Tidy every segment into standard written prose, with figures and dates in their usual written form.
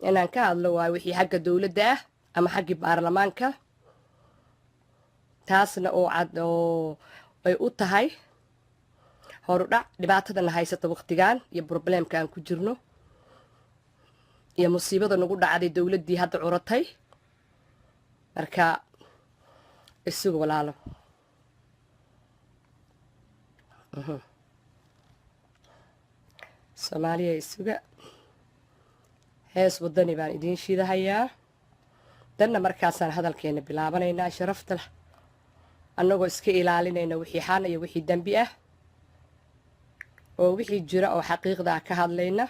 Inaan ka hadlo waa wixii xagga dowladda ah ama xaggii baarlamaanka, taasna oo cad oo ay u tahay horudhac dhibaatadana haysata waqtigan iyo problemka aan ku jirno iyo musiibada nagu dhacday dowladdii hadda curatay. Marka isugu walaalo, Soomaaliya isuga hees wadani baan idiin shiidahayaa. Danna markaasaan hadalkeena bilaabanaynaa sharafta leh, annagoo iska ilaalinayna wixii xan iyo wixii dembi ah oo wixii jira oo xaqiiqda ah ka hadlayna.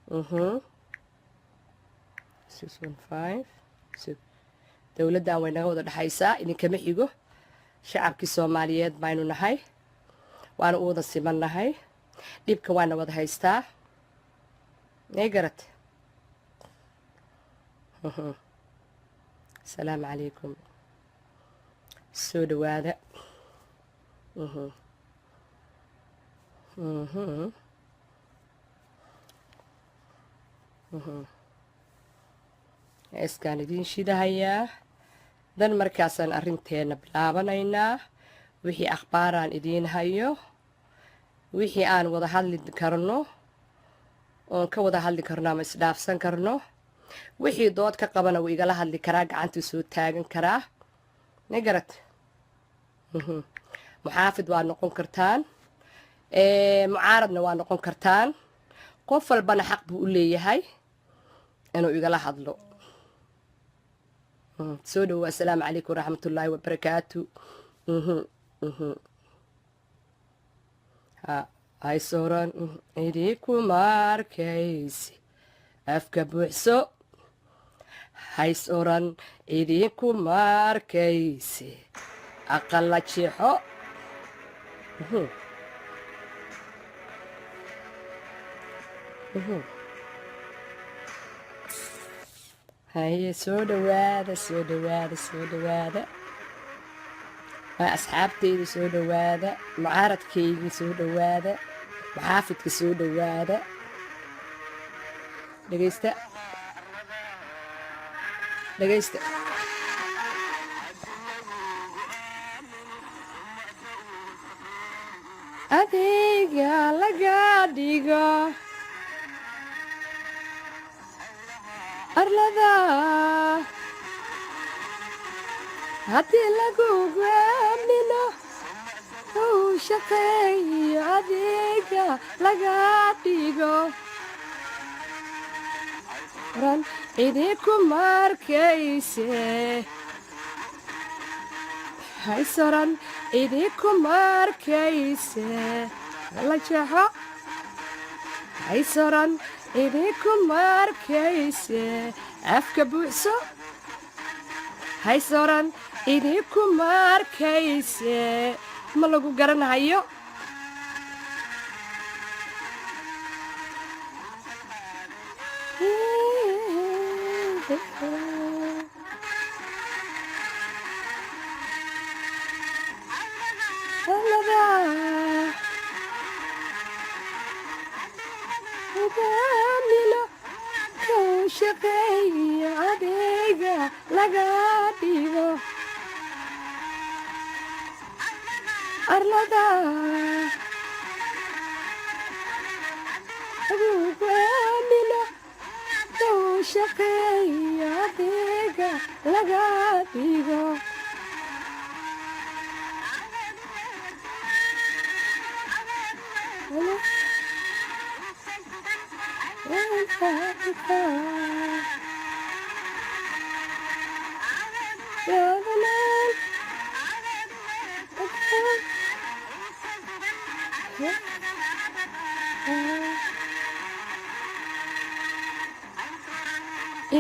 615. Dowladdan way naga wada dhexaysaa, idinkama xigo. Shacabkii Soomaaliyeed baynu nahay, waana u wada simannahay, dhibka waana wada haystaa. May garat? Asalaamu calaykum, soo dhawaada. Heeskaan idiin shidahayaa, dan markaasaan arrinteena bilaabanaynaa. Wixii akhbaaraan idiin hayo, wixii aan wada hadli karno oon ka wada hadli karno ama isdhaafsan karno, wixii dood ka qabana wuu igala hadli karaa, gacantuu soo taagan karaa. Ma garat? Muxaafid waa noqon kartaan, mucaaradna waa noqon kartaan. Qof walbana xaq buu u leeyahay inuu igala hadlo. Soo dhawow. Assalaamu calaykum waraxmatullaahi wabarakaatu. Ha haysoran idinkuma arkaysi afka buuxso, hays oran idinkuma arkaysi aqala jeexo. Haye, soo dhawaada, soo dhawaada, soo dhawaada. Waa asxaabtayda, soo dhawaada. Mucaaradkaygii, soo dhawaada. Muxaafidka, soo dhawaada. Dhegaysta, dhegaysta. Adiga laga dhigo arlada haddii lagugu aamino uu shaqeeyo, adiga laga dhigo ran idinkuma arkayse, haysoran idinkuma arkayse la jeexo, haysoran idinkuma arkayse afka buuxso, haysoran idinkuma arkayse ma lagu garanahayo. Hogaamino kuu shaqeeyo, adeega laga dhigo arlada hogaamino kuu shaqeeyo, adeega laga dhigo.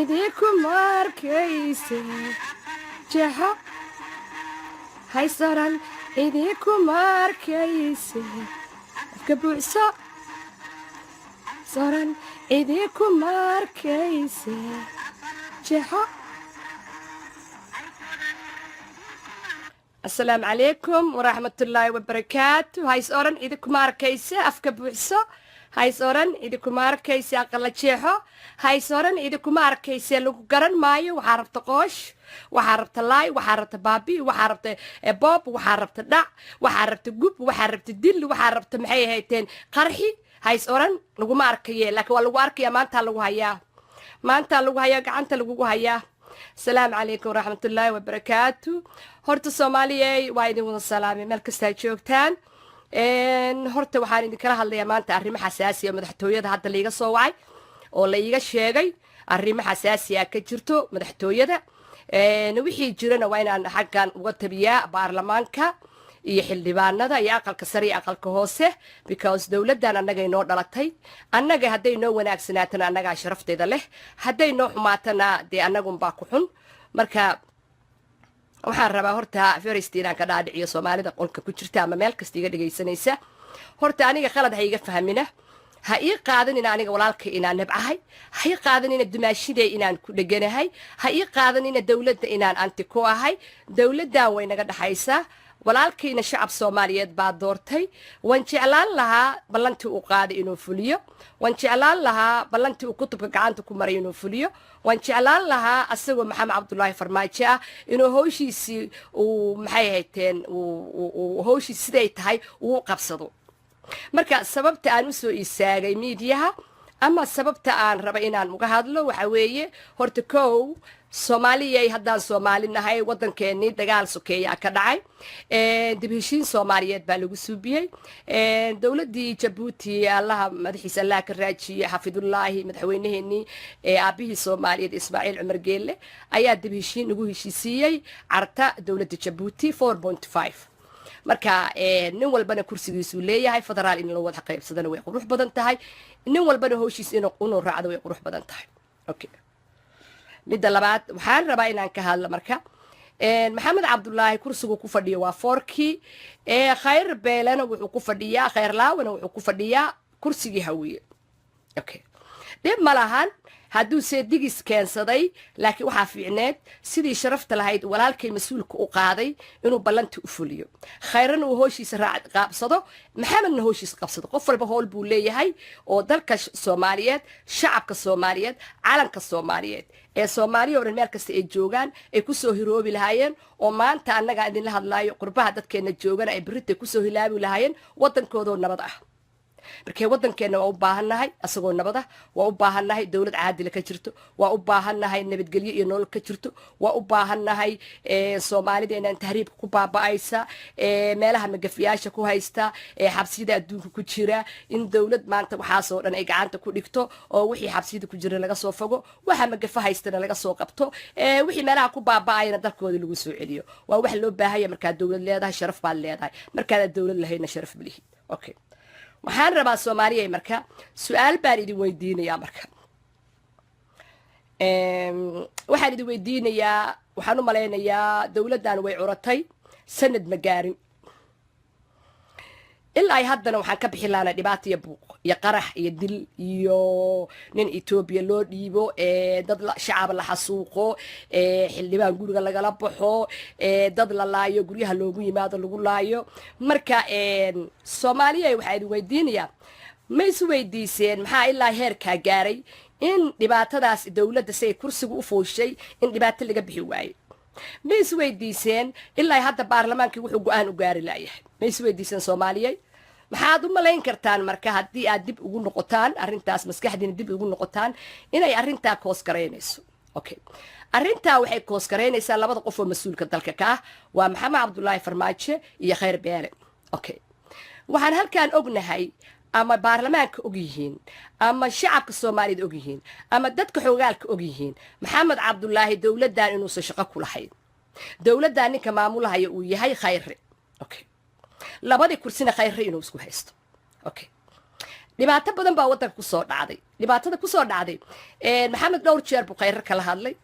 Idinkuma arkayse jeexo, haysaran idinkuma arkayse afka buuxso, soran idinkuma arkayse jeexo. Asalaamu calaykum waraxmatullaahi wabarakaatu. Hays oran idinkuma arkayse afka buuxso, Hays oran idinkuma arkayse aqala jeexo. Hays oran idinkuma arkayse lagu garan maayo. Waxaa rabta qoosh, waxaa rabta laay, waxaa rabta baabi, waxaa rabta boob, waxaa rabta dhac, waxaa rabta gub, waxaa rabta dil, waxaa rabta, maxay ahayteen, qarxi. Hays oran laguma arkaye, laakiin waa lagu arkaya. Maantaa lagu hayaa, maantaa lagu hayaa, gacanta lagugu hayaa. Asalaamu calaykum waraxmatullaahi wabarakaatu. Horta Soomaaliyey, waa idin wada salaamay meel kastaa joogtaan. Horta waxaan idinkala hadlayaa maanta arrimo xasaasi oo madaxtooyada hadda laiga soo wacay oo la iiga sheegay. Arrimo xasaasi ah ka jirto madaxtooyada. Wixii jirana waa inaan xaggan uga tabiyaa baarlamaanka iyo xildhibaanada iyo aqalka sare iyo aqalka hoose, because dowladdan annaga inoo dhalatay. Annaga hadday noo wanaagsanaatana annagaa sharafteeda leh, hadday noo xumaatana dee annagunbaa ku xun. Marka waxaan rabaa horta first inaan ka dhaadhiciyo Soomaalida qolka ku jirta ama meel kasta iga dhegaysanaysa. Horta aniga khalad ha iga fahmina. Ha ii qaadanina aniga walaalka inaan nabcahay. Ha ii qaadanina dumaashiday inaan ku dheganahay. Ha ii qaadanina dowladda inaan anti ku ahay. Dowladdan way naga dhexaysaa. Walaalkayna shacab Soomaaliyeed baa doortay. Waan jeclaan lahaa ballantii uu qaaday inuu fuliyo. Waan jeclaan lahaa ballantii uu kutubka gacanta ku maray inuu fuliyo. Waan jeclaan lahaa asagoo Maxamed Cabdulaahi Farmaajo ah inuu hawshiisii uu, maxay hayteen, uu hawshiisi siday tahay uu qabsado. Marka sababta aan usoo istaagay miidiyaha ama sababta aan raba inaan uga hadlo waxa weeye, horta kow, Soomaaliyay, haddaan Soomaali nahay, waddankeenii dagaal sokeeyaa ka dhacay. Dib heshiin Soomaaliyeed baa lagu suubiyey. Dowladdii Jabuuti, Allaha madaxiisa Allaha ka raajiyey, xafidullaahi, madaxweyneheenii, aabihii Soomaaliyeed, Ismaaciil Cumar Geelle, ayaa dib heshiin ugu heshiisiiyey Carta dowladda Jabuuti 4.5. Marka nin walbana kursigiisuu leeyahay. Federaal in loo wada qaybsadana way qurux badan tahay. Nin walbana howshiis inuu raacdo way qurux badan tahay. Okay, midda labaad waxaan rabaa inaan ka hadlo marka Maxamed Cabdulaahi kursigu ku fadhiyo waa fourkii. Khayr Beelena wuxuu ku fadhiyaa, Khayr Laawana wuxuu ku fadhiyaa kursigii Hawiye. Okay, dhib ma lahan hadduu seedigis keensaday, laakiin waxaa fiicneed sidii sharafta lahayd walaalkay mas-uulka u qaaday inuu ballanti u fuliyo, Khayrana uu hooshiisa qaabsado, Maxamedna hooshiisa qabsado. Qof walba howl buu leeyahay oo dalka Soomaaliyeed, shacabka Soomaaliyeed, calanka Soomaaliyeed ee Soomaaliya o dhan meel kasta ay joogaan ay kusoo hiroobi lahaayeen, oo maanta annagaa idinla hadlaayo, qurbaha dadkeena joogana ay berritay kusoo hilaabi lahaayeen waddankoodoo nabad ah. Markee waddankeenna waa u baahannahay asagoo nabad ah. Waa u baahannahay dowlad caadila ka jirto. Waa u baahannahay nabadgelyo iyo nolol ka jirto. Waa u baahannahay Soomaalideenan tahriibka ku baaba'aysa, meelaha magafiyaasha ku haysta, xabsiyada adduunka ku jira, in dowlad maanta waxaasoo dhan ay gacanta ku dhigto, oo wixii xabsiyada ku jira laga soo fogo, waxa magafa haystana laga soo qabto, wixii meelaha ku baaba'ayana dalkooda lagu soo celiyo. Waa wax loo baahanya. Markaad dowlad leedahay sharaf baad leedahay, markaadaad dowlad lahayna sharaf malihid. Okay, waxaan rabaa Soomaaliya, marka su-aal baan idin weydiinayaa. Marka waxaan idin weydiinayaa, waxaan u malaynayaa dowladdan way curatay, sanad ma gaarin. Ilaa ay haddana waxaan ka bixi lahanaa dhibaato iyo buuq iyo qarax iyo dil iyo nin Etoobiya loo dhiibo, dad shacab la xasuuqo, xildhibaan guriga lagala baxo, dad la laayo, guryaha loogu yimaado lagu laayo. Marka Soomaaliya, waxaa idin weydiinayaa, ma is weydiiseen maxaa ilaa heerkaa gaaray in dhibaatadaas dowladda si ay kursiga u fuushay in dhibaato laga bixi waayo? Ma is weydiiseen ilaa hadda baarlamaankii wuxuu go-aan u gaari laayahay? Ma is weydiiseen, Soomaaliyey? Maxaad u malayn kartaan marka haddii aad dib ugu noqotaan arrintaas, maskaxdiina dib ugu noqotaan, inay arrintaa koosgaraynayso? Okay, arrintaa waxay koosgaraynaysaa labada qof oo mas-uulka dalka ka ah, waa Maxamed Cabdulaahi Farmaajo iyo Khayr Beele. Okay, waxaan halkaan ognahay ama baarlamaanka og yihiin ama shacabka Soomaaliyeed og yihiin ama dadka xogaalka og yihiin, Maxamed Cabdulaahi dowladdan inuusan shaqo ku lahayn. Dowladdan ninka maamulahaya uu yahay Khayre. Okay, labadii kursina Khayre inuu isku haysto. Okay, dhibaato badan baa waddanka kusoo dhacday. Dhibaatada kusoo dhacday, Maxamed dhowr jeer buu Khayre kala hadlay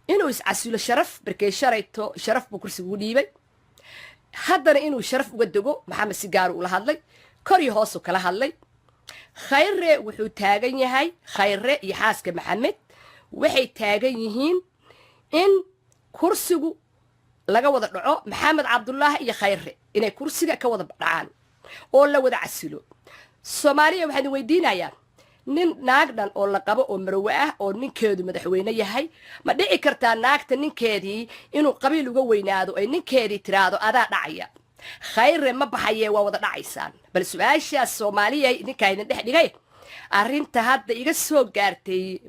inuu iscasulo sharaf barkey sharayto sharaf buu kursiga u dhiibay. Haddana inuu sharaf uga dego Maxamed si gaaru ula hadlay, kor iyo hoosu kala hadlay. Khayre wuxuu taagan yahay, Khayre iyo xaaska Maxamed waxay taagan yihiin in kursigu laga wada dhaco, Maxamed Cabdulaahi iyo Khayre inay kursiga ka wada dhacaan oo la wada casilo. Soomaaliya, waxaan weydiinayaa: nin naag dhan oo la qabo oo marwe ah oo ninkeedu madaxweyne yahay, ma dhici kartaa naagta ninkeedii inuu qabiil uga weynaado, ay ninkeedii tiraahdo, "Adaa dhacaya, Khayre ma baxayee, waa wada dhacaysaan"? Bal su-aashaas, Soomaaliya, idinkaa idin dhex dhigay. Arrinta hadda iga soo gaartay,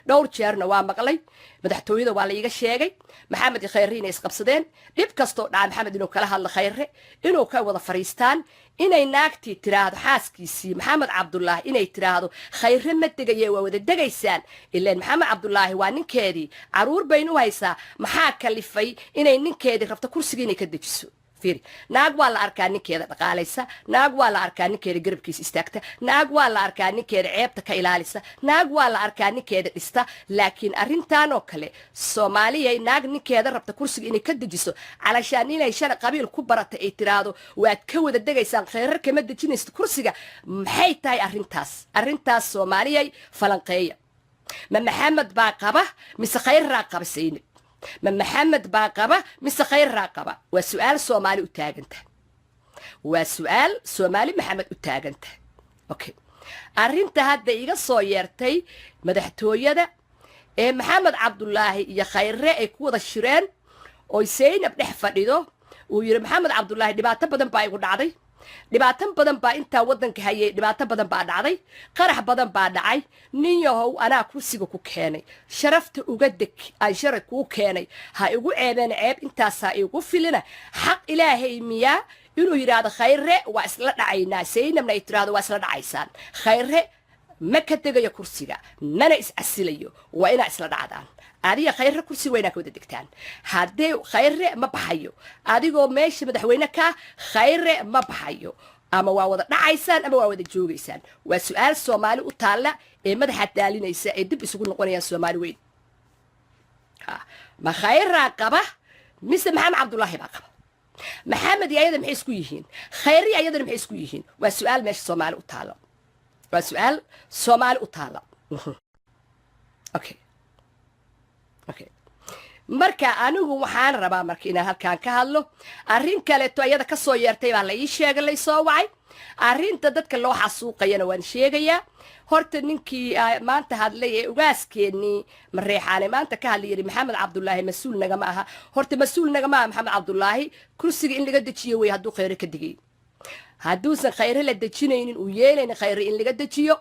dhowr jeerna waa maqlay, madaxtooyada waa la iiga sheegay, Maxamed iyo Khayre inay isqabsadeen. Dhib kastoo dhaca Maxamed inuu kala hadlo Khayre, inuu ka wada fariistaan, inay naagtii tiraahdo, xaaskiisii Maxamed Cabdulaahi inay tiraahdo, "Khayre ma degaye, waa wada degaysaan." Ilaan Maxamed Cabdulaahi waa ninkeedii, caruur baynu u haysaa. Maxaa kalifay inay ninkeedii rabto kursiga inay ka dejiso? Fiiri, naag waa la arkaa ninkeeda dhaqaalaysa, naag waa la arkaa ninkeeda garabkiisa istaagta, naag waa la arkaa ninkeeda ceebta ka ilaalisa, naag waa la arkaa ninkeeda dhista. Laakiin arrintan oo kale, Soomaaliyay, naag ninkeeda rabta kursiga inay ka dejiso, calashaan inay shalay qabiil ku barata, ay tiraahdo, "Waad ka wada degaysaan, Kheyrar kama dejinaysid kursiga," maxay tahay arrintaas? Arrintaas, Soomaaliyay, falanqeeya. Ma Maxamed baa qaba mise Khayraa qaba? Saynab, ma Maxamed baa qaba mise Khayraa qaba? Waa su-aal Soomaali u taaganta, waa su-aal Soomaali Maxamed u taaganta. Okay, arrinta hadda iga soo yeertay madaxtooyada ee Maxamed Cabdulaahi iyo Khayre ay ku wada shireen, oy Saynab dhex fadhido, uu yidhi Maxamed Cabdulaahi, "Dhibaato badan baa igu dhacday, dhibaato badan baa intaa waddanka hayay, dhibaato badan baa dhacday, qarax badan baa dhacay. Nin yahow, anaa kursiga ku keenay, sharafta uga deg aan sharaf kuu keenay, ha igu ceebeen, ceeb intaasaa igu filina. Xaq Ilaahay miyaa inuu yidhaahdo, 'Khayre waa isla dhacaynaa', Saynabna ay tiraahdo, 'Waa isla dhacaysaan, Khayre ma ka degayo kursiga, mana is-casilayo, waa inaa isla dhacdaan adiga Khayre, kursiga waa inaa ka wada degtaan. Haddee Khayre ma baxayo, adigoo meesha madaxweyne ka, Khayre ma baxayo, ama waa wada dhacaysaan ama waa wada joogaysaan'? Waa su-aal Soomaali u taalla ee madaxa daalinaysa ee dib isugu noqonayaan. Soomaali weyn, ma Khayraa qaba mise Maxamed Cabdulaahi baa qaba? Maxamed iyo ayada maxay isku yihiin? Khayre iyo ayadana maxay isku yihiin? Waa su-aal meesha Soomaali u taalla, waa su-aal Soomaali u taalla. Okay, marka anigu waxaan rabaa marka inaan halkaan ka hadlo arrin kaleeto iyada ka soo yeertay baa la ii sheegay, lay soo wacay. Arrinta dadka loo xasuuqayana waan sheegayaa. Horta ninkii maanta hadlay ee ugaaskeenii Mareexaane maanta ka hadlay, yidhi Maxamed Cabdulaahi mas-uul nagama aha. Horta mas-uul nagama aha Maxamed Cabdulaahi. Kursiga in laga dejiyo wey hadduu Khayre ka digay. Hadduusan Khayre la dejinaynin, uu yeelaynin Khayre in laga dejiyo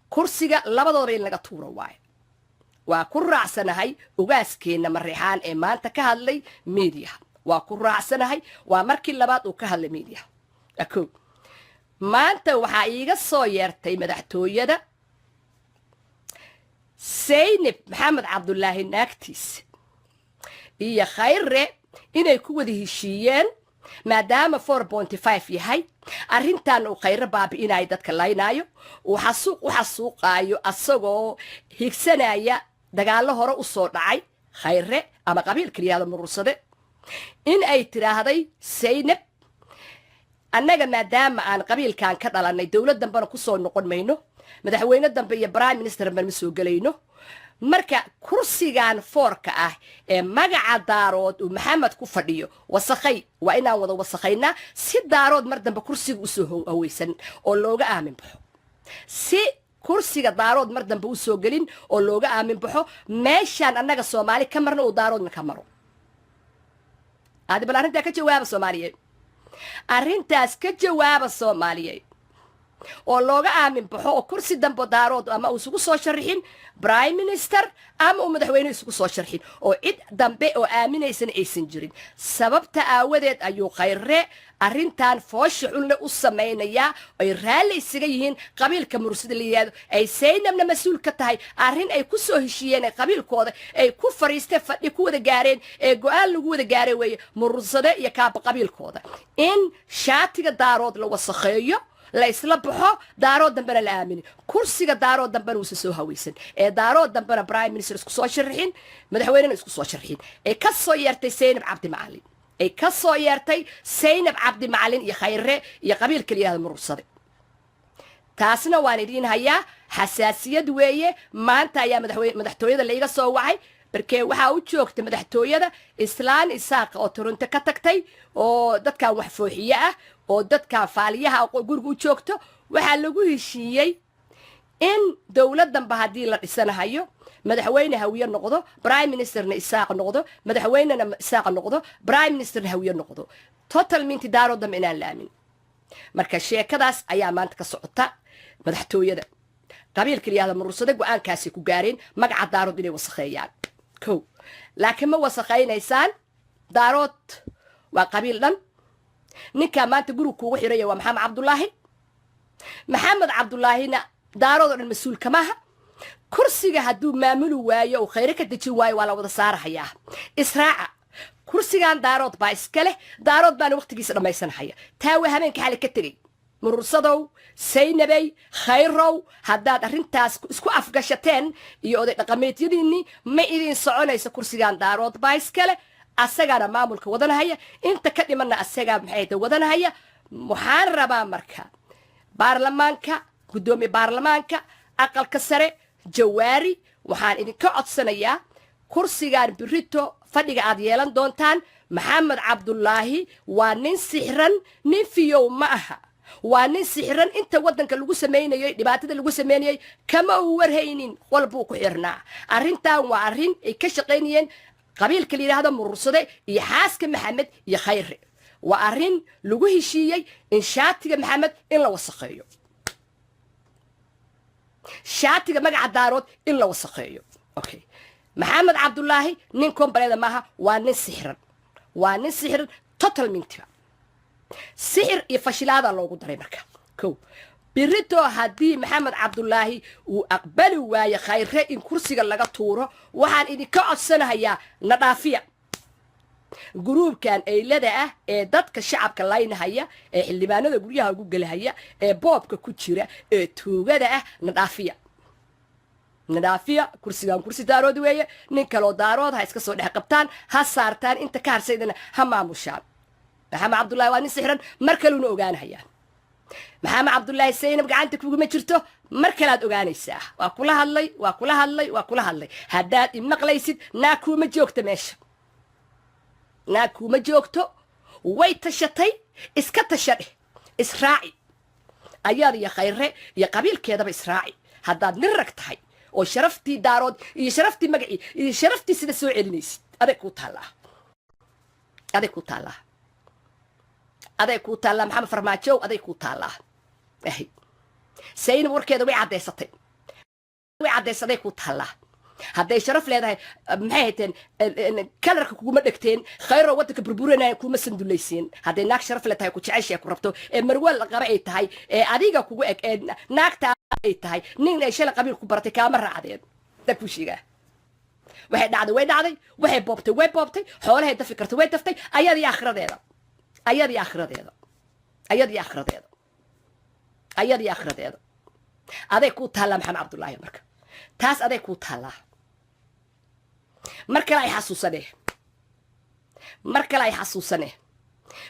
kursiga, labadoodaba in laga tuuro waayo. Waa ku raacsanahay ugaaskeenna Mareexaan ee maanta ka hadlay miidiyaha, waa ku raacsanahay. Waa markii labaad uu ka hadlay miidiyaha. Ko maanta waxaa iiga soo yeertay madaxtooyada, Saynab, Maxamed Cabdulaahi naagtiisa, iyo Khayre inay ku wada heshiiyeen, maadaama 4.5 yahay arrintan, uu Khayre baabi'inayo, dadka laynaayo, uu xasuuq u xasuuqaayo, asagoo higsanaya dagaallo hore u soo dhacay Khayre ama qabiilka layihahdo Murursade, in ay tiraahday Saynab, "Annaga maadaama aan qabiilkan ka dhalannay, dowlad dambena kusoo noqon mayno, madaxweyne dambe iyo prime minister dambe ma soo gelayno. Marka kursigan foorka ah ee magaca Daarood uu Maxamed ku fadhiyo wasakhay, waa inaan wada wasakhaynaa, si Daarood mar dambe kursiga usoo haweysan oo looga aamin baxo, si kursiga Daarood mar dambe usoo gelin oo looga aamin baxo. Meeshaan annaga Soomaali ka marna, uu Daaroodna ka maro." Aadi bal arrintaa ka jawaaba, Soomaaliyeed, arrintaas ka jawaaba, Soomaaliyeed. Oo looga aamin baxo oo kursi dambe Daarood ama uu isugu soo sharixin prime minister ama uu madaxweyne isugu soo sharxin, oo cid dambe oo aaminaysana aysan jirin. Sababta aawadeed ayuu Khayre arrintan foosha xunle u samaynayaa, ay raalli isaga yihiin qabiilka Mursida la yihahdo, ay Saynabna mas-uul ka tahay. Arrin ay ku soo heshiiyeen, ee qabiilkooda ay ku fariisteen, fadhi ku wada gaareen, ee go-aan lagu wada gaaray weeye, Murursade iyo kaaba qabiilkooda, in shaatiga Daarood la wasakheeyo, la isla baxo, Daarood dambena la aaminin, kursiga Daarood dambena uusan soo haweysan, ee Daarood dambena prime minister isku soo sharixin, madaxweynena isku soo sharixin. Ee ka soo yeertay Saynab Cabdi Macalin, ay ka soo yeertay Saynab Cabdi Macalin iyo Khayre iyo qabiilka la yihahdo Murursade, taasna waan idiin hayaa. Xasaasiyad weeye. Maanta ayaa madaxtooyada laiga soo wacay. Barkee waxaa u joogta madaxtooyada islaan Isaaqa oo Toronto ka tagtay, oo dadkan wax fooxiye ah, oo dadkan faaliyaha guriga u joogto. Waxaa lagu heshiiyey in dowladdanba haddii la dhisanahayo, madaxweyne Hawiye noqdo, prime ministerna Isaaq noqdo, madaxweynena Isaaq noqdo, prime ministerna Hawiye noqdo. Total minti Daarood dambe inaan la aamin. Marka sheekadaas ayaa maanta ka socota madaxtooyada. Qabiilka layihahda Murursade go-aankaasay ku gaareen magaca Daarood inay wasakheeyaan ko, laakiin ma wasakhaynaysaan. Daarood waa qabiil dhan. Ninkaa maanta guriga kuugu xiraya waa Maxamed Cabdulaahi. Maxamed Cabdulaahina Daarood oo dhan mas-uul kamaaha. Kursiga hadduu maamuli waayo uu Khayre ka dejin waayo, waa la wada saarahayaa. Israaca, kursigan Daarood baa iska leh, Daarood baana waqtigiisa dhammaysanhaya. Taa waa habeenka xali ka tegey. Murursadow, Saynabey, Khayrow, haddaad arrintaas isku afgashateen iyo oday dhaqameedyadiinnii, ma idin soconayso. Kursigan Daarood baa iskale, asagaana maamulka wadanahaya. Inta ka dhimanna asagaa maxay ta wadanahaya. Waxaan rabaa marka baarlamaanka, guddoomiye baarlamaanka aqalka sare Jawaari, waxaan idinka codsanayaa kursigan birito fadhiga aad yeelan doontaan. Maxamed Cabdulaahi waa nin sixran, nin fiyow ma aha, waa nin sixran. Inta waddanka lagu samaynayey, dhibaatada lagu samaynayey, kama uu warhaynin, qol buu ku xirnaa. Arrintan waa arrin ay ka shaqaynayeen qabiilka la yidhaahdo Murursade iyo xaaska Maxamed iyo Khayre. Waa arrin lagu heshiiyey in shaatiga Maxamed in la wasakheeyo, shaatiga magaca Daarood in la wasakheeyo. Okay, Maxamed Cabdulaahi nin kombareeda maaha, waa nin sixran, waa nin sixran. Total mintiba sixir iyo fashilaada loogu daray. Marka ko birito haddii Maxamed Cabdulaahi uu aqbali waayo Khayre in kursiga laga tuuro, waxaan idinka codsanahayaa na dhaafiya guruubkan eylada ah ee dadka shacabka laynahaya, ee xildhibaanada guryaha ugu gelahaya, ee boobka ku jira, ee tuugada ah. Na dhaafiya, na dhaafiya. Kursigan kursi Daarood weeye. Nin kaloo Daarood ha iska soo dhex qabtaan, ha saartaan, inta ka harsaydana ha maamushaan. Maxamed Cabdullahi waa nin sixran, mar kaluuna ogaanahayaa. Maxamed Cabdullaahi, Saynab gacanta kuguma jirto, mar kalaad ogaanaysaa. Waa kula hadlay, waa kula hadlay, waa kula hadlay. Haddaad imaqlaysid, naa kuuma joogto meesha, naa kuuma joogto. Way tashatay, iska tasha dheh, israaci ayaad iyo Khayre iyo qabiilkeedaba israaci. Haddaad nin rag tahay oo sharaftii Daarood iyo sharaftii magacii iyo sharaftii sida soo celinaysid, aday kuu taallaa, aday kuu taallaa, aday kuu taallaa. Maxamed Farmaajow, aday kuu taallaa. Ahy, Saynab warkeeda way caddaysatay, way caddaysaday. Kuu taallaa. Hadday sharaf leedahay, maxay hayteen, kalarka kuguma dhegteen, Khayroo waddanka burburanaya kuma sandulaysiin. Hadday naag sharaf le tahay, ku jeceshay, ku rabto, ee marwal qaba ay tahay, ee adiga kugu eg, ee naagta ay tahay, nin ay shalay qabiil ku baratay kaama raacdeen. Da kuu sheegaa, waxay dhacday way dhacday, waxay boobtay way boobtay, xoolahay dafi kartay way daftay. Ayada iyo aakhiradeeda, ayada iyo aakhiradeeda, ayada iyo aakhiradeeda, ayada iyo aakhiradeeda. Aday kuu taallaa, Maxamed Cabdullaahi. Marka taas aday kuu taallaa. Mar kale ay xasuusanee, mar kale ay xasuusanee,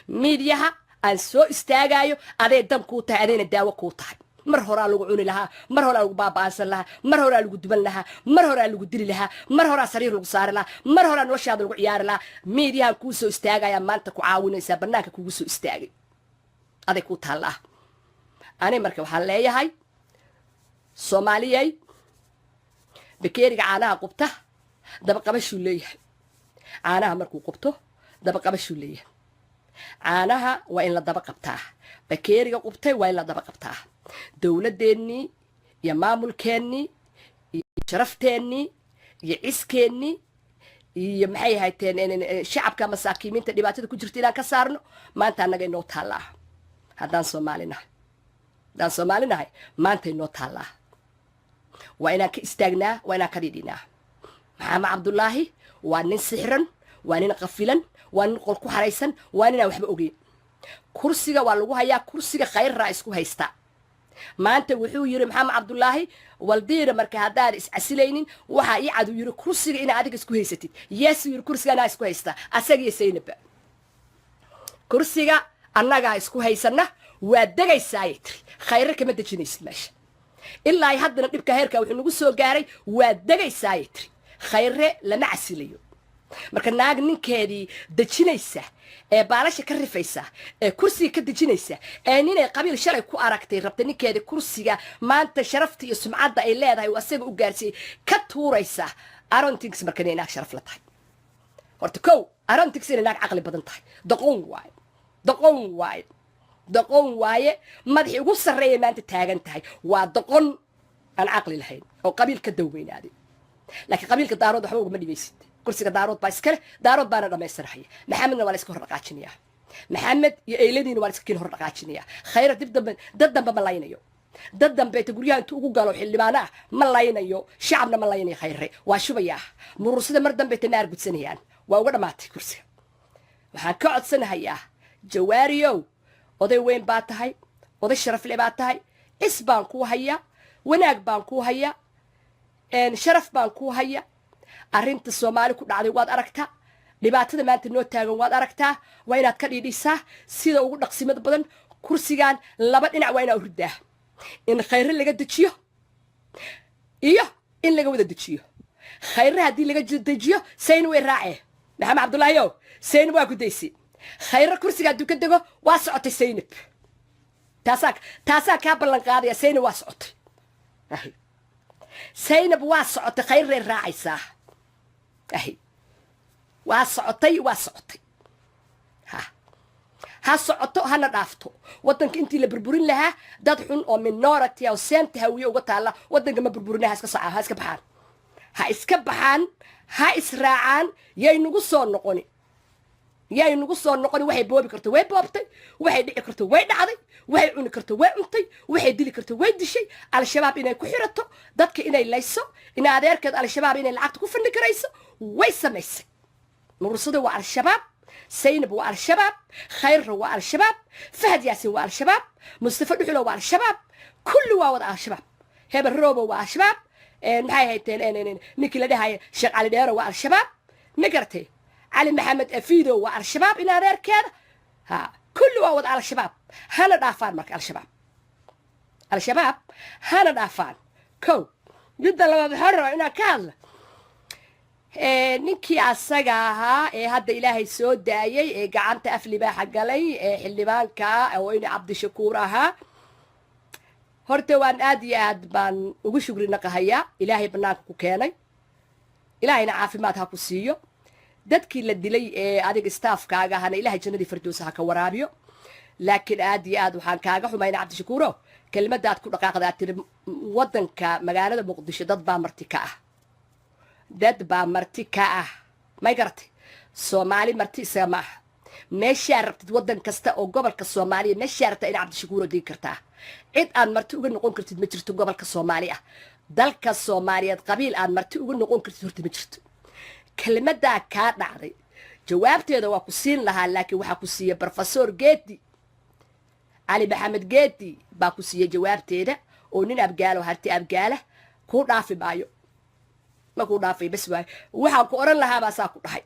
miidyaha aan soo istaagaayo aday dan kuu tahay, adayna daawo kuu tahay. Mar horaa lagu cuni lahaa, mar horaa lagu baaba'ansan lahaa, mar horaa lagu duban lahaa, mar horaa lagu dili lahaa, mar horaa sariir lagu saari lahaa, mar horaa noloshaada lagu ciyaari lahaa. Miidyahan kuu soo istaagayaa maanta ku caawinaysaa, bannaanka kugu soo istaagay, aday kuu taallaa. Ani marka waxaan leeyahay, Soomaaliyey, bakeeriga caanaha qubta dabaqabashuu leeyahay. Caanaha markuu qubto dabaqabashuu leeyahay. Caanaha waa in la daba qabtaa. Bakeeriga qubtay waa in la daba qabtaa. Dowladdeennii iyo maamulkeennii iyo sharafteenii iyo ciskeenii iyo maxay ahayteen, shacabka masaakiimiinta dhibaatada ku jirta inaan ka saarno maanta annaga inoo taallaa. Haddaan Soomaali nahay, haddaan Soomaali nahay, maanta inoo taallaa. Waa inaan ka istaagnaa, waa inaan ka dhidhinaa. Maxamed Cabdulaahi waa nin sixran, waa nin qafilan, waa nin qol ku xaraysan, waa ninaan waxba ogeyn. Kursiga waa lagu hayaa, kursiga Khayrraa isku haysta. Maanta wuxuu yiri Maxamed Cabdulaahi waldiira, marka haddaad iscasilaynin, waxaa ii cad, uu yiri, kursiga inaa adiga isku haysatid. Yes, uu yiri, kursiga anaa isku haysta, asaga iyo Saynabba kursiga annagaa isku haysana. Waa degaysaayay tiri. Khayre kama dejinaysid meesha ilaa haddana. Dhibka heerka wuxuu nagu soo gaaray, waa degaysaayay tiri. Khayre lama casilayo. Marka naag ninkeedii dejinaysa ee baalasha ka rifaysa ee kursiga ka dejinaysa ee ninay qabiil shalay ku aragtay rabta ninkeedii kursiga maanta sharafta iyo sumcadda ay leedahay uu asaga u gaarsiiyey ka tuuraysa, arontings marka inay naag sharaf la tahay. Horta kow, arontings inay naag caqli badan tahay. Doqon waaye, doqon waaye, doqon waaye. Madaxii ugu sarreeya maanta taagan tahay waa doqon aan caqli lahayn oo qabiil ka dawweynaaday. Laakiin qabiilka Daarood waxba ugama dhibaysid. Kursiga Daarood baa iskale, Daarood baana dhammaystanahaya. Maxamedna waa la iska hor dhaqaajinayaa. Maxamed iyo eyladiina waa la iska kiin hor dhaqaajinayaa. Khayra dib dambe dad dambe ma laynayo. Dad dambeeta guryaha intuu ugu galo xildhibaano ah ma laynayo, shacabna ma laynayo. Khayre waa shubayaa. Murursada mar dambeeta ma argudsanayaan. Waa uga dhammaatay kursiga. Waxaan ka codsanahayaa, Jawaariyow, oday weyn baa tahay, oday sharafle baa tahay. Cis baan kuu hayaa, wanaag baan kuu hayaa, sharaf baan kuu haya. Arrinta Soomaali ku dhacday waad aragtaa, dhibaatada maanta noo taagan waad aragtaa. Waa inaad ka dhiidhisaa sida ugu dhaqsimada badan. Kursigan laba dhinac waa inaa u riddaa: in Khayre laga dejiyo iyo in laga wada dejiyo. Khayre haddii laga dejiyo, Sayn way raacee. Maxamed Cabdullaahi ow, Saynab waa ku daysi. Khayre kursiga hadduu ka dego, waa socotay Saynab. Taasaa kaa ballan qaadaya. Saynab waa socotay, Saynab waa socotay. Khayrey raacaysaa. Ahi, waa socotay, waa socotay. Ha ha socoto, hana dhaafto. Waddanka intii la burburin lahaa, dad xun oo minority oo seenta Hawiye uga taalla waddanka ma burburina. Ha iska soca, ha iska baxaan, ha iska baxaan, ha israacaan. Yay nagu soo noqoni, yay nagu soo noqoni. Waxay boobi karto way boobtay, waxay dhici karto way dhacday, waxay cuni karto way cuntay, waxay dili karto way dishay. Al-Shabaab inay ku xirato dadka, inay layso, in adeerkeed Al-Shabaab inay lacagta ku fandhi karayso way samaysay. Murursada waa Al-Shabaab, Saynab waa Al-Shabaab, Khayrra waa Al-Shabaab, Fahad Yaasin waa Al-Shabaab, Mustafa Dhuxulo waa Al-Shabaab. Kulli waa wada Al-Shabaab. Hebel Roobo waa Al-Shabaab. Maxay hayteen ninkii la dhahaya Sheekh Cali Dheero waa Al-Shabaab. Ma garatay? Cali Maxamed Afido waa Al-Shabaab, in adeerkeeda ha. Kulli waa wada Al-Shabaab. Hana dhaafaan marka Al-Shabaab, Al-Shabaab hana dhaafaan. Kow, midda labaad, waxaan rabaa inaan ka hadla ninkii asaga ahaa ee hadda Ilaahay soo daayey ee gacanta af libaaxa galay ee xildhibaanka oo ina Cabdishakuur ahaa. Horta waan aad iyo aad baan ugu shugri naqahayaa Ilaahay banaanka ku keenay. Ilaahayna caafimaad ha ku siiyo. Dadkii la dilay ee adiga staffkaaga ahana Ilahay jannadii Fardowsa ha ka waraabiyo. Laakiin aad iyo aad waxaan kaaga xumayna, Cabdishakuuro, kelimadaad ku dhaqaaqda aad tiri waddanka magaalada Muqdisho dad baa marti ka ah, dad baa marti ka ah. May garatay? Soomaali marti isaga ma aha. Meeshaa rabtid, waddan kasta oo gobolka Soomaaliya meeshaa rabtaa ina Cabdishakuuro degi kartaa. Cid aad marti uga noqon kartid ma jirto gobolka Soomaali ah. Dalka Soomaaliyeed qabiil aad marti uga noqon kartid horta ma jirto. Kelimadaa kaa dhacday jawaabteeda waa ku siin lahaa, laakiin waxaa ku siiyey Brofesor Geedi, Cali Maxamed Geedi baa ku siiyey jawaabteeda, oo nin Abgaalo, Harti Abgaala. Kuu dhaafi maayo, ma kuu dhaafay. Bas waayo, waxaan ku odhan lahaa baa saa ku dhahay.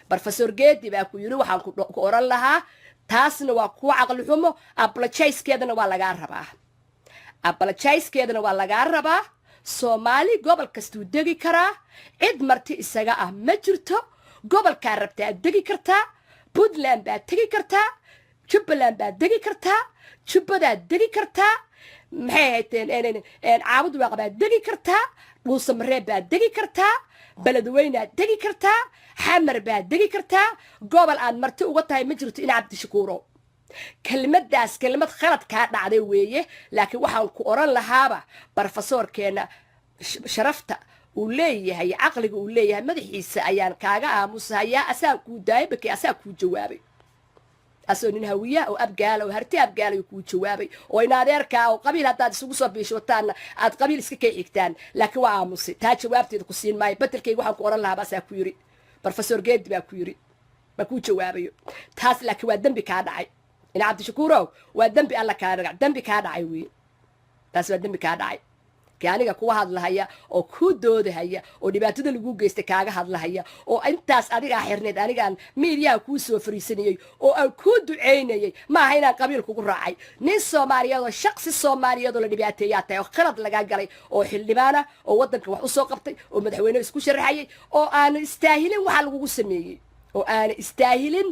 Brofesor Geedi baa ku yidhi waxaan ku odhan lahaa. Taasna waa kuwa caqli xumo. Apologizekeedana waa lagaa rabaa, apologizekeedana waa lagaa rabaa. Soomaali gobol kastuu degi karaa, cid marti isaga ah ma jirto. Gobolkaa rabtaa degi kartaa. Puntland baad tegi kartaa, Jubbaland baad degi kartaa, Jubbadaad degi kartaa, maxay hayteen, Caabud Waaq baad degi kartaa, Dhuusamareeb baad degi kartaa, Beledweynaad degi kartaa, Xamar baad degi kartaa. Gobol aad marti uga tahay ma jirto, in Cabdishakuuro. Kelimadaas kelimad khalad kaa dhacday weeye. Laakiin waxaan ku odhan lahaaba brofesoorkeena sharafta uu leeyahay, caqliga uu leeyahay madaxiisa ayaan kaaga aamusahayaa. Asaa kuu daayay bakay, asaa kuu jawaabay, asoo nin Hawiyaha oo Abgaala oo Harti Abgaala kuu jawaabay, oo in adeerkaa oo qabiil haddaad isugu soo biishootaanna aad qabiil iska kay xigtaan. Laakiin waa aamusay, taa jawaabteeda ku siin maayo. Bedelkayga waxaan ku odhan lahaa baasaa ku yidhi Brofesor Geedi baa ku yidhi, baa kuu jawaabayo taas. Laakiin waa dembi kaa dhacay, ina Cabdishakuurow. Waa dembi alla kaa dhac, dembi kaa dhacay wey taas, waa dembi kaa dhacay. Aniga kuwa hadlahaya oo ku doodahaya oo dhibaatada lagu geystay kaaga hadlahaya oo intaas adigaa xirneed, anigaan miidiyaha kuu soo fariisanayey oo aan kuu ducaynayay, maaha inaan qabiil kugu raacay. Nin Soomaaliyeed oo shaqsi Soomaaliyeed oo la dhibaateeyaa tahay oo khalad lagaa galay oo xildhibaana oo waddanka wax usoo qabtay oo madaxweyne isku sharaxayay oo aanu istaahilin waxa lagugu sameeyey, oo aana istaahilin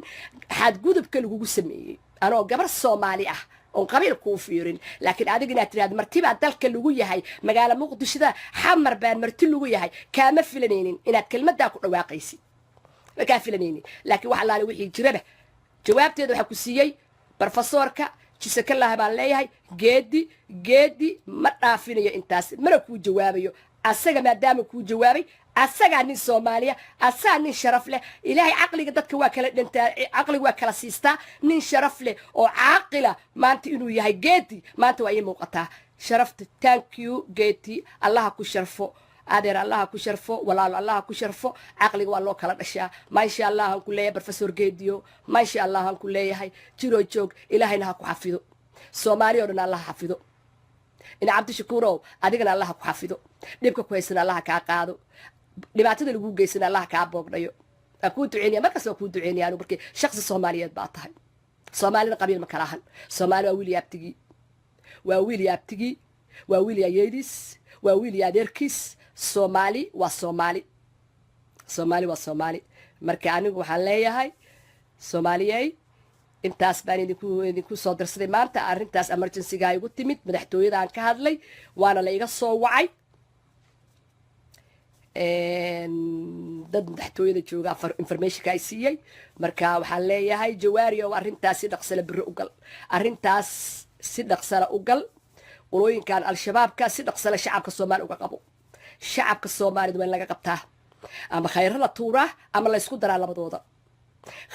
xadgudubka lagugu sameeyey, anoo gabar Soomaali ah oon qabiil kuu fiirin. Laakiin adiga inaad tirahdo martibaa dalka lagu yahay, magaala Muqdishada Xamar baa marti lagu yahay, kaama filanaynin inaad kelmaddaa ku dhawaaqaysid, ma kaa filanaynin. Laakiin wax allaale wixii jiraba jawaabteeda waxaa ku siiyey brofesoorka. Jisakalah baan leeyahay. Geedi, Geedi ma dhaafinayo intaas, mana kuu jawaabayo asaga. Maadaama kuu jawaabay, asagaa nin Soomaaliya, asagaa nin sharaf leh. Ilaahay caqliga dadka waa kala dhantaa, caqliga waa kala siistaa. Nin sharaf leh oo caaqila maanta inuu yahay Geedi maanta waa ii muuqataa sharafta. Thank you, Geedi. Allaha ku sharfo, adeer. Allaha ku sharfo, walaalo. Allaha ku sharfo. Caqliga waa loo kala dhashaa. Maasha Allah aan ku leeyahay, Professor Geediyo. Maasha Allah aan ku leeyahay. Jiroo joog, Ilaahayna ha ku xafido. Soomaali oo dhan Allaha xafido. Ina Cabdishakuurow, adigana Allaha ku xafido. Dhibka ku haysana Allaha kaa qaado. Dhibaatada lagu geysana Allaha kaa boogdhayo. Waan kuu duceynaya markaas, waan kuu duceynaya anigu. Markii shaksi Soomaaliyeed baa tahay. Soomaalida qabiil ma kala ahan. Soomaali waa wiil iyo abtigii, waa wiil iyo abtigii, waa wiil iyo ayeydis, waa wiil iyo adeerkiis. Soomaali waa Soomaali, Soomaali waa Soomaali. Marka anigu waxaan leeyahay, Soomaaliyey, intaas baan idinku soo dirsaday maanta. Arrintaas emergencyga igu timid, madaxtooyada aan ka hadlay, waana la iga soo wacay. Dad madaxtooyada jooga informationka ay siiyey. Marka waxaan leeyahay, Jawaari oo arrintaas si dhaqsala biro u gal, arrintaas si dhaqsala u gal. Qolooyinkan Al-Shabaabka si dhaqsala shacabka Soomaali uga qabo. Shacabka Soomaalida waa in laga qabtaa, ama khayro la tuuraa ama la ysku daraa labadooda.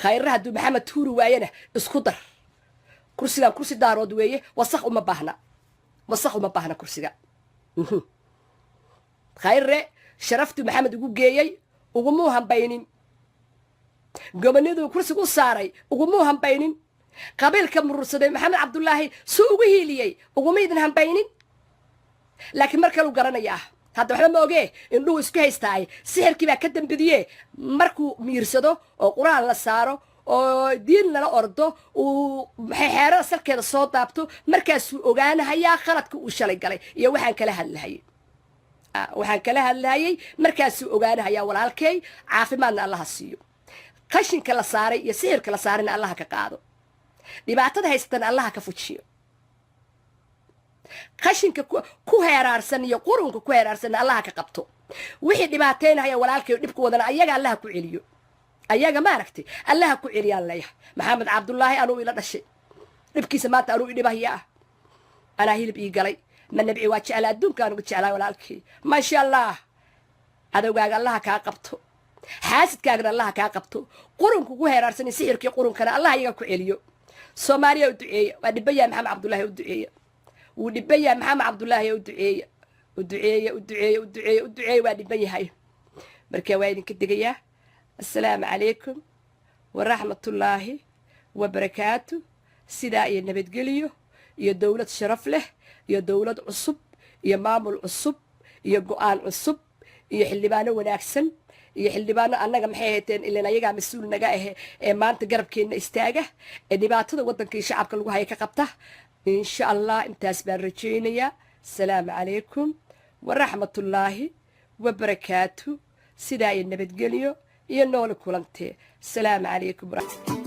Khayre hadduu Maxamed tuuri waayena, isku dar. Kursigan kursi Daarood weeye. Wasaq uma baahna, wasaq uma baahna kursiga. Khayre sharaftuu Maxamed ugu geeyey ugumuu hambaynin, goboniduu kursiga u saaray ugumuu hambaynin, qabiilka Murursaday Maxamed Cabdulaahi suu ugu hiiliyey uguma idin hambaynin. Laakiin mar kaluu garanayaa. Hadda waxba ma ogee, indhuhu isku haystaaye, sixirkii baa ka dambediye. Markuu miirsado oo Qur-aan la saaro oo diin lala ordo, uu maxay xeerada salkeeda soo daabto, markaasuu ogaanahayaa khaladka uu shalay galay iyo waxaan kala hadlahayay, waxaan kala hadlahayay markaasuu ogaanahayaa. Walaalkay, caafimaadna Allaha siiyo. Qashinka la saaray iyo sixirka la saarayna Allaha ka qaado. Dhibaatada haystana Allaha ka fujiyo. Qashinka ku heeraarsan iyo qurunka ku heeraarsanna Allaha ka qabto. Wixii dhibaataynahaya walaalkay, dhibka wadana, ayaga Allaha ku celiyo. Ayaga maaragtay Allaha ku celiyaan leeyahay. Maxamed Cabdullaahi anuu ila dhashay. Dhibkiisa maanta anuu idhibahya ah, anaa hilib ii galay. Ma nabci, waa jeclaa, adduunkaan uga jeclaa walaalkay. Maasha Allah. Cadowgaaga Allaha kaa qabto, xaasidkaagana Allaha kaa qabto, qurunka ku heeraarsan iyo sixirkii qurunkana Allah iyaga ku celiyo. Soomaaliya u duceeya, waa dhibayaa. Maxamed Cabdullaahi u duceeya, wuu dhiban yahay. Maxamed Cabdullaahi u duceeya, u duceeya, u duceeya, u duceeya, u duceeya. Waa dhiban yahay. Marka waa idinka degayaa. Assalaamu calaykum waraxmatullaahi wabarakaatu. Sidaa iyo nabadgeliyo iyo dowlad sharaf leh iyo dowlad cusub iyo maamul cusub iyo go-aan cusub iyo xildhibaano wanaagsan iyo xildhibaano annaga maxay hayteen ilan ayagaa mas-uul naga ahe ee maanta garabkeenna istaaga ee dhibaatada waddanka iyo shacabka lagu haya ka qabta, insha Allah. Intaas baan rajaynayaa. Asalaamu calaykum waraxmatullaahi wabarakaatu. Sidaa iyo nabadgelyo iyo nooli kulantee. Asalaamu calaykum.